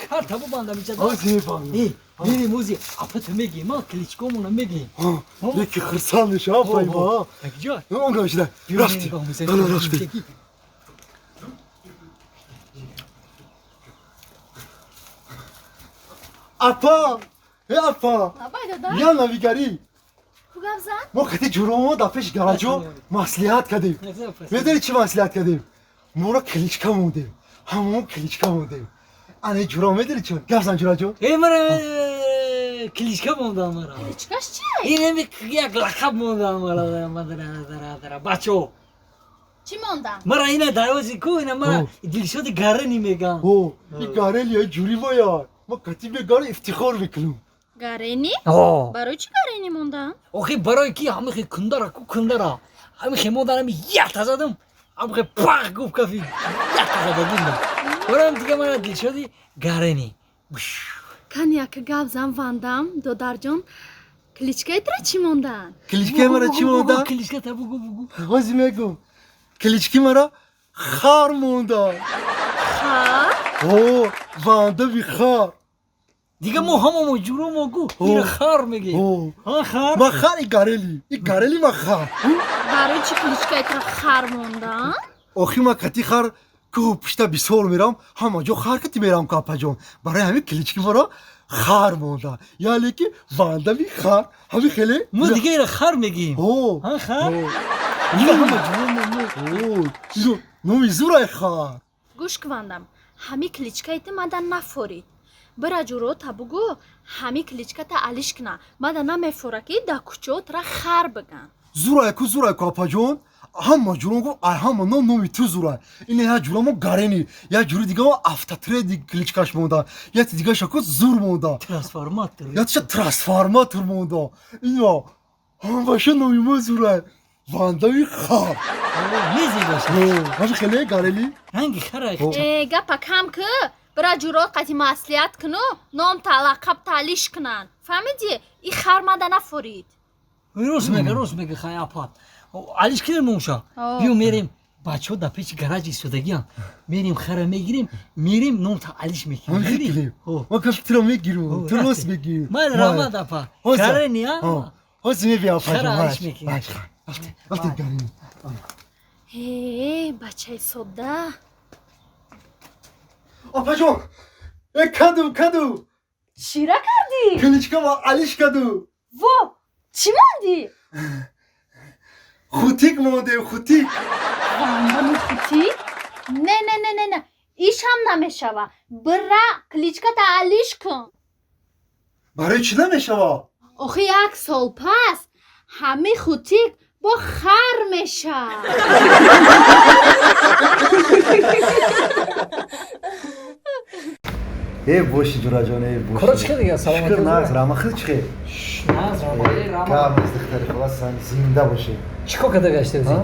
Карта бубандам иҷа. Мерем ози апата мегем, а кличкомона мегем. Яки хурсанд мешавам, файма. Акҷо? Он гамшида. Рафтем. Рафтем. Апа! Э апа! Я навигарӣ. Мо қати ҷуромо дар пеши гараҷо маслиҳат кардем. Медонӣ чӣ маслиҳат кардем? Моро кличка мондем. Ҳамон кличка мондем. Ана ҷуро медонӣ чӣ? Гап зан ҷураҷон. Э мара кличка мондам мара. Кличкаш чи? Ин як лақаб мондам мара бачо. Чӣ мондам? Мара ина дарози ку ина мара Дилшоди Гарени мегам. О, и Гарени ҷури бояд. Ма кати бегара ифтихор мекунам. Гарени? Барои чӣ Гарени мондам? Охи барои ки ҳамихи кундара ку кундара. Ҳамихи модар ҳами якта задам. Ҳамихи пах гуфт кафи якта задагиндам. Бароям дига мара Дилшоди Гарени. Кани яка гап зан вандам, додарҷон, кличкаи тра чӣ мондаанд? Кличкаи мара чӣ монда? Кличката бугу бугу. Ҳози мегум. Клички мара хар монда. Хар? О, вандави хар. Дига мо ҳамамо ҷуромо гу ира хар мегем. Хар? Ма хар и гарели. И гарели ма хар. Барои чӣ кличкаи тра хар мондаанд? Охи ма кати хар кӯҳу пушта бисёр мерам, ҳама ҷо хар кати мерам ку апаҷон. Барои ҳамин клички мара хар монда. Яъне ки вандави хар. Ҳамин хеле? Мо дига ира хар мегем. Хар? Дига ҳама ҷуромо мо. Номи зурай хар. Гӯш кувандам, ҳамин кличкаи ту мада нафорид. Бира ҷурота бугӯ, ҳамин кличката алиш куна. Мада намефора ки дар кӯчао тра хар биган. Зурай ку, зурай ку апаҷон. Ҳама ҷурон гуфт, ай ҳама ном номи ту зурай. Ин як ҷура мо Гарени, як ҷури дига мо автотреди кличкаш монда, яки дигаша ку зур монда. Трансформатор. Якиша трансформатор монда. Ино ҳамаша номи мо зурай. Вандави хар. Мезебаша. Ҳамин хеле Гарели? Ранги хара. Э, гапа кам ку. Бира ҷурот қати маслиҳат куну, номта лақабта алиш кунанд. Фаҳмидӣ? И хар мада нафорид. Рост мега, рост мега хай апа. Алиш кунем номша. Биё мерем. Бачаҳо дар пеши гараҷи истодагианд. Мерем хара мегирем, мерем номта алиш мекунем. Ма кафи туро мегирам, ту рост мегирӣ. Ман раҳмат апа. Гарени а? Ҳозир мебиям апаҷон. Хара алиш мекунем. Рафтем Гарени. Э, бачаи содда. Апаҷон, э каду, каду. Чира кардӣ? Кличкама алиш каду. Во, чӣ мондӣ? Хутик мондем, хутик. Вандами хутик? Не, не, не, не, не. Иш ҳам намешава. Бира кличката алиш кун. Барои чӣ намешава? Охи як сол пас ҳами хутик бо хар мешавад. Э боши ҷураҷон, э боши. Кора чӣ дига, саломатӣ? Шукр, нағз, рама хел чӣ хел? Нағз, рама, рама. Гап нест, духтари хола, сан зинда бошӣ. Чӣ кор карда гаштӣ ози?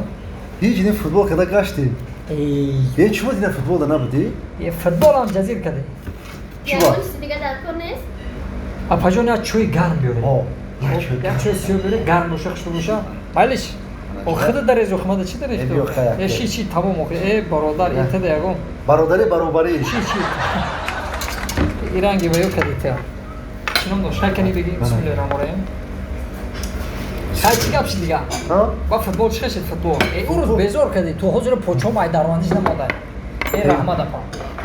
Ҳеҷ не, футбол карда гаштем. Э чӣ дина футбол да набудӣ? Э футболам ҷазир кардем. Чӣ ба? Дига дар кор нест? Апаҷон, як чойи гарм биёред. Як чойи сиёҳ биёред, гарм боша, хушбӯ боша. Майлиш? Охида дарез, охимада чӣ дарез? Э ши чи тамом охи. Э бародар, итада ягон. Бародари баробарӣ. Чӣ чи? Иранги ва ё кадита. Чином дошт, хай кани беги, бисмиллоҳи раҳмони раҳим. Хай чӣ гап шид дига? Ба футбол чӣ шид футбол? Э ӯ рӯз безор кардӣ, ту ҳозир почом ай дарвандиш намондай. Э раҳмат апа.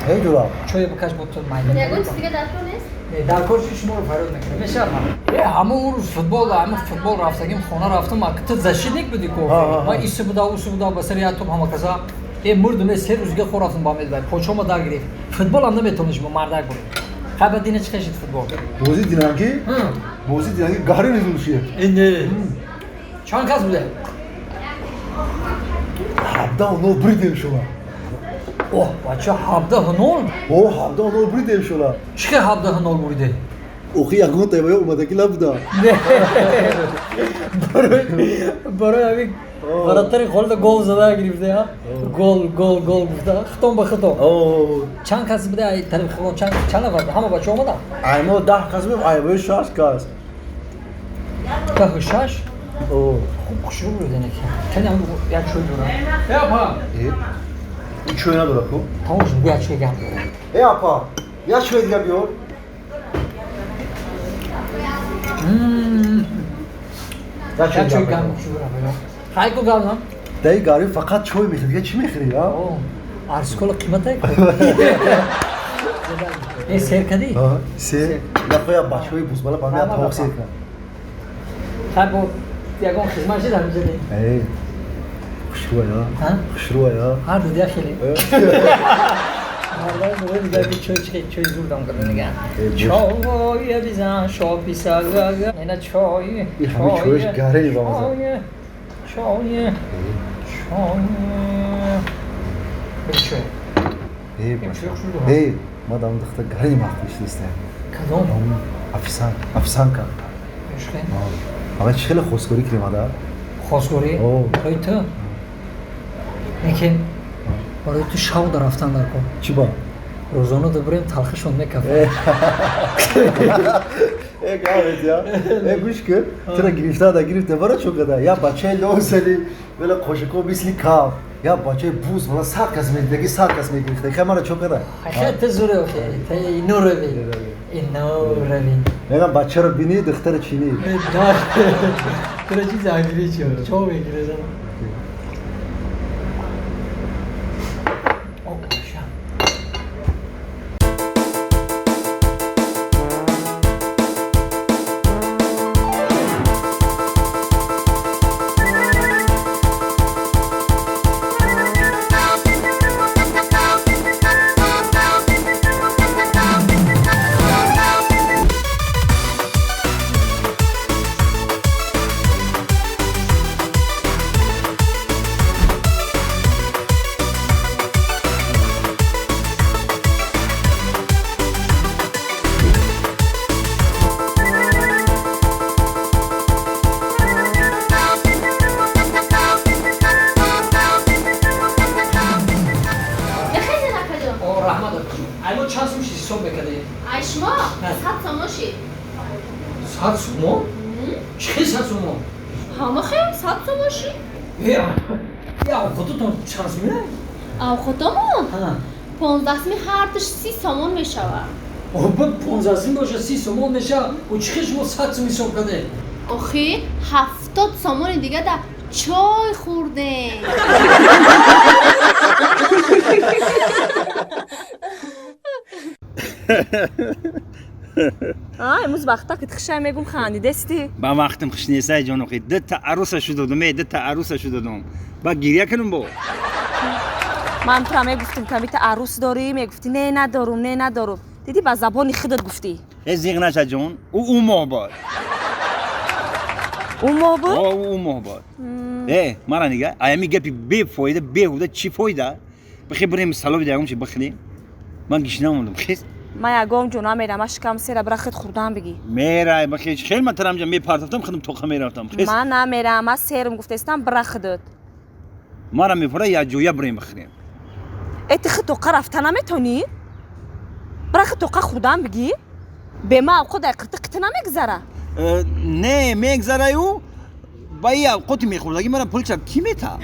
Э ҷура. Чойе бикаш бо ту майда. Ягон чиз дига дар кор нест? Дар кор чи шуморо фарёд мекунем. Мешавад. Э ҳамон рӯз футбол, ҳамон футбол рафтагим, хона рафтам, ту защитник будӣ ку. Ман иси буда, уси буда, ба сари як топ ҳама каса. Э мурдум, э се рӯз дига хор рафтам ба мелбай. Почома дар гирифт. Футболам наметавониш бо мардак бурӣ. Хай ба дина чӣ хешид футбол? Бозӣ динагӣ? Бозӣ динагӣ гари низул шид. Э не. Чанд кас буде? 17-0 буридем шума. Оҳ, бача, 17-0? О, 17-0 буридем шума. Чӣ хел 17-0 буриде? Охи ягон тайвая омадагӣ набуда. Барои ҳамин варатари холда гол зада гирифте, а? Гол, гол, гол гуфта. Хитом ба хитом. Чанд кас буде ай тарафи хилон? Чанд нафар? Ҳама бача омада? Ай мо 10 кас будем, ай бои 6 кас. 10 6? Хуб хушрӯ буд ки. Кани ҳам як чой дорам. Э апа. Э, чой надора ку? Тамом шуд, як чой гам дорам. Э апа, як чой дига биёр. Як чой гам хушрӯ рафта. Хай ку гам. Дай гари фақат чой мехӯри, дига чӣ мехӯри, а? Арзкола қимат ай. Э сер кади? Ҳа, сер. Нахоя бачаҳои бузбала ба меа товоқ сер кунам. Хай бо ягон хизмат шид ҳаминҷа не? Э, хушрӯя, хушрӯя. Ҳар ду дия хеле. Мардам бо дига ки чой чи чой зурдам карда нига. Чой бизан шопи сага. Ина чой. И ҳами чойш гарени ба маза. Чой. Чой. Бери чой. Э, э, мадам духта гарени махтиш нестам. Кадом? Афисан, афисанка. Ама чи хеле хостгорӣ кардем ада? Хостгорӣ? Барои ту? Лекин барои ту шав да рафтан дар кор. Чӣ ба? Рӯзона да бурем талхишон мекафад. Э, гавет я. Э, гӯш кун. Тура гирифта да гирифта бара чо када. Я бачаи лосали, вела қошиқо мисли каф. Я бачаи буз, вала сад кас медидаги, сад кас мегирифта. Хай мара чо када? Хай ту зуре охи. Та ино рави. Ино рави. Мегам бачаро бини, духтара чини. Тура чи загири чо? Чо мегире зан? Авхотомон? 15 ҳардуш 30 сомон мешавад. Оба 15 боша 30 сомон мешавад. О чӣ хел шумо 100 сом ҳисоб кардед? Охи 70 сомони дига да чой хӯрдем. Имрӯз вақта ки хушай мегум хандидести. Ба вақтам хуш нестай ҷон охи. Дута аруса шудодум, э, дута аруса шудодум. Ба гиря кунум бо. Ман тура мегуфтум ки бита арӯс дорӣ, мегуфтӣ не надорум, не надорум. Дидӣ ба забони худат гуфтӣ. Э зиғ наша ҷон, ӯ моҳ бод. Ӯ моҳ буд? О, ӯ моҳ бод. Э, мара нига, аями гапи бефоида, беҳуда чӣ фоида? Бихе бирем салоби ягон чи бихӯрем. Ман гишна мондам, хез. Ман ягон ҷо намерам, ман шикам сера бира худ хӯрдан бигӣ. Мерай, бихе, хел ман тарамҷа мепартофтам, худам тоқа мерафтам. Хез. Ман намерам, ман серм гуфтаистам, бира худат. Мара мепора як ҷоя бирем бихӯрем. Э ти худ тоқа рафта наметонӣ? Бира худ тоқа хӯрдан бигӣ? Бе ма авқот дар қирти қита намегзара? Не, мегзараю, ба и авқоти мехӯрдагӣ мара пулча кӣ мета?